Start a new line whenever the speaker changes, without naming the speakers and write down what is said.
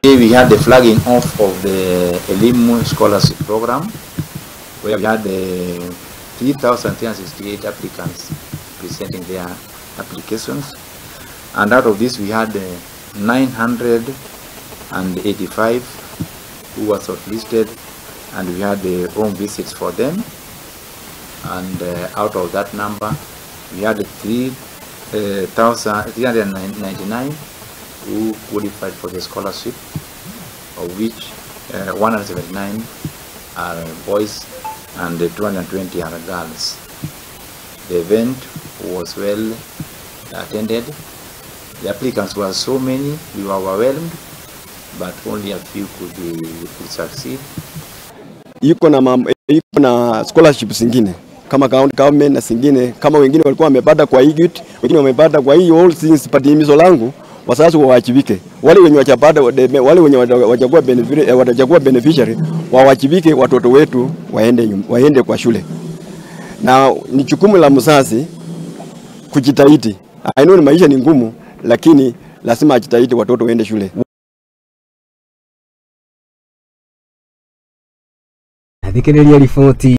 We had the flagging off of the Elimu Scholarship Program, where we had 3,368 applicants presenting their applications, and out of this we had 985 who were shortlisted, and we had the home visits for them. And out of that number, we had 3,399 who qualified for the scholarship, of which 179 are boys and 220 are girls. The event was well attended. The applicants were so many, we were overwhelmed, but only a few could succeed.
Iko na scholarship zingine kama county government na zingine, kama wengine walikuwa wamepata kwa IGUT, wengine wamepata kwa hii all things. But himizo langu wazazi wawajibike, wale wenye wachapata, wale wenye watachaguwa beneficiary wawajibike, watoto wetu waende kwa shule. Na ni jukumu la mzazi kujitahidi. I know maisha ni ngumu, lakini lazima ajitahidi watoto waende shule.
Thikĩrĩria riboti.